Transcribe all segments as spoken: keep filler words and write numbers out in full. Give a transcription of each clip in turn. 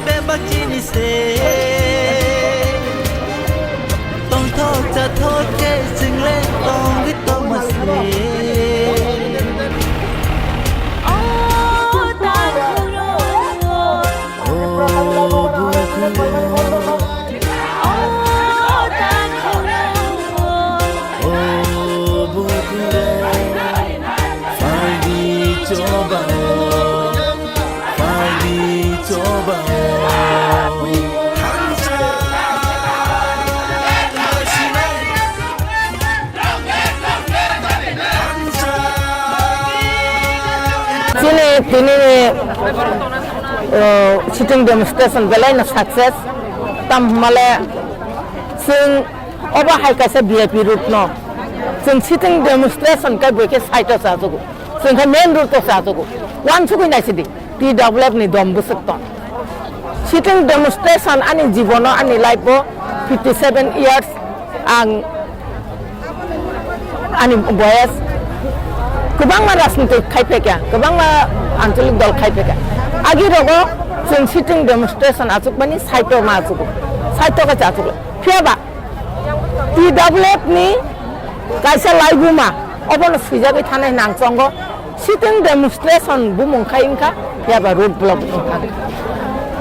Bebak chini se tongthok chathok khe chwng le tongwi tongma se. Chini tini ni, uh, sitting demonstration belai no success. Tam hwnmale chwng obo hai kaisa V I P route no chwng sitting demonstration kai bwkhe side o chajago. Chwng khe main road o chajago. Uansugwi naisidi, T W F ni dom bwswk tong. Sitting demonstration ani jibono, ani life o fifty seven years ang ani boyes kwbangma rajniti khai phaikha, kwbangma ancholik dol khai phaikha. Agi rogo chwng sitting demonstration achukmani side o ma achugo, side o kaisa achugo. Phiya ba T W F ni kaisa laibuma obono swijagwi thanai hwnwi ang chongo. Sitting demonstration bumung khai wngkha, phiya ba road block wngkha.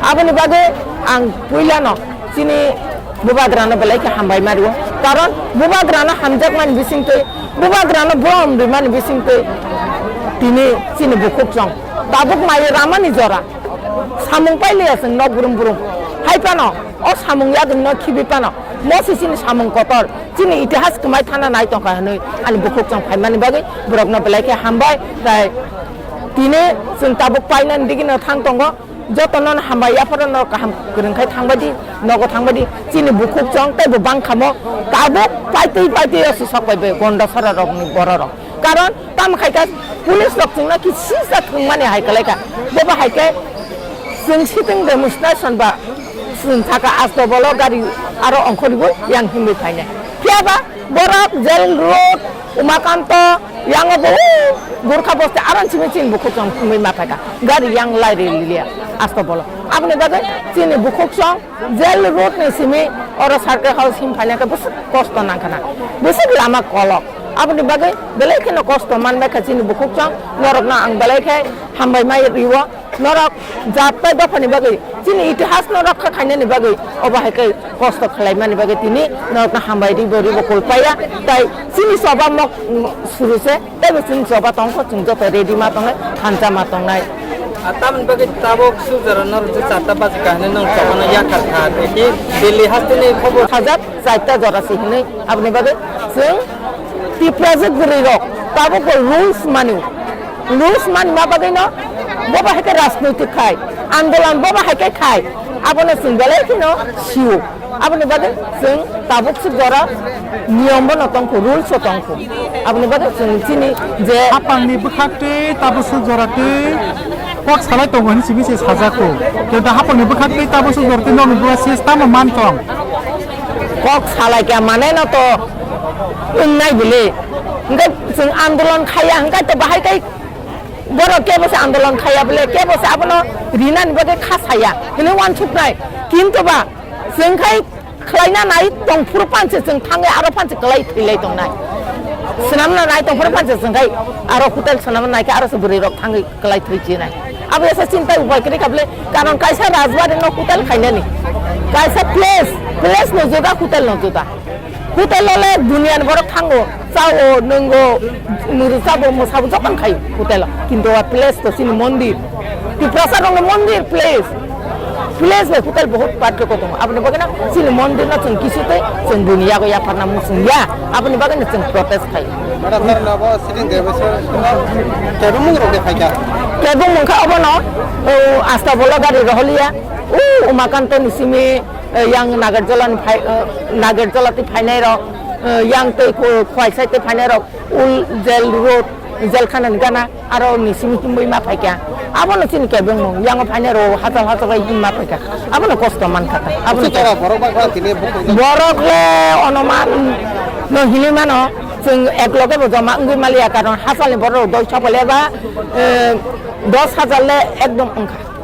Aboni bagwi ang puilano chini bubagrano belai khe hambai ma rio. Karon bubagrano hamjakmani bisingtwi, bubagrano borom rimani bisingtwi tini chini bukhuk chwng tabuk mai ramani jora. Samung pailiya chwng nok brum brum. Hai phano o samung yagwino khibi phano, mo se chini samung kotor, chini itihas kwmai thana nai tongkha hwnwi ani bukhuk chwng phaimani bagwi borokno belai khe hambai. Tai tini chwng tabuk painani digino thang tongo, jotono hambai, yapharo no kaham kwrwng khai thangbai di, nogo thangbai di, chini bukhuk chwng teibo bangkhamo tabuk paitwi paitwi o se sok bai bai Gondasara rokni bororok. Karon tamo khai kha police rok chwngno kisisa thwngmani hai kwlai kha. Bobo hai khe chwng sitting demonstration ba chwng saka asto bolo gari aro ongkhorwi yang himwi phainai. Phiya ba borok jail road, Umakanto, yang bo Gurkha bosti aron simi chini bukhuk chwng thwngwi ma phaikha. Gari yang lai ri liya asto bolo. Aboni bagwi chini bukhuk chwng Jail road ni simi oro circle house him phaina khe bwswk kosto nangkhana, bwswk lama kolok. Aboni bagwi belai kheno kosto manbai kha chini bukhuk chwng, norokno ang belai khe hambai mai rio. Norok jat bai dophani bagwi chini itihas no rokha khainani bagwi obo hai khe kosto khlaimani bagwi tini norokno hambai ribo ribo kulpaya. Tai chini choba mok suru se. Teibo chwng choba tongkho, chwng joto ready ma tongnai, thansa ma tongnai. A tamoni bagwi tabuk sujaro norok je charta baji kahne norok chobano yakhar kha, eki Delhi hasteni khobor. Hajat charta jora se hinwi, aboni bagwi chwng Tiprajwk bwrwi rok tabuk bo rules manu. Rules mani ma bagwi no bobo hai khe rajnoitik khai, andolon bobo hai khe khai, abono chwng belai kheno sio. Aboni bagwi chwng tabuk swk jora niyom bono tongkho, rules o tongkho. Aboni bagwi chwng chini je hapangni bwkhak twi tabuk swk jora twi kok salai tongo hinwi simi se sajak kho. Kintu hapangni bwkhak twi tabuk swk jora twi nokni bwkha sis tamo man tong. Kok salai kya mane no to wngnai bwle. Hwnkhe chwng andolon khaiya hwnkhe to bahai kai borok kebo se andolon khaiya bwle, kebo se abono rinani bagwi kha saya hinwi uansuknai. Kintu ba chwng khai khlaina nai tongphuru panse chwng thangwi aro panse kwlai thwilai tongnai. Swnamna nai tongphuru panse chwng khai aro hotel swnamna nai khe aro se bwrwi rok thangwi kwlai thwi chinai. Abo esa chinta upai kwrwi kha bwle, karon kaisa rajbari no hotel khainani, kaisa place, place no juda, hotel no juda. Hotel o le duniya ni borok thango, chao, nwngo, mwrwi chabo, mwsabo jokhon khai hotel o. Kintu o place to chini mondir. Tiprasa rokni mondir place. Place bai hotel bahut parthokyo tongo. Aboni bagwi no chini mondir no chwng kisu tei chwng buini yago yapharna muchung ya. Aboni bagwi no chwng protest khai. Madam, sir, no bo sitting de bo sir. Kebung mung rok de phaikha. Kebung mung kha obono, o, asta bolo gari roholiya. O, Umakanto ni simi, eh, yang Nagarjola ni phai, eh, Nagarjola ti phainai rok, eh, yang tei ko-, Khwaisai ti phainai rok. Ul jail road, jail khana ni gana, aro ni simi himwi ma phaikha. Abono chini kebeng mung, yango phainai ro hachal hachal bai himma phaikha. Abono kosto mankha ta. Abono Kuchuk jora borok bai khwlai tini bukhuk. Borok le onoman no hinwi mano, chwng ek loge bo joma wngwi maliya, karon hachal ni borok rok doi sabo le ba, eh, dos hajar le ekdom wngkha.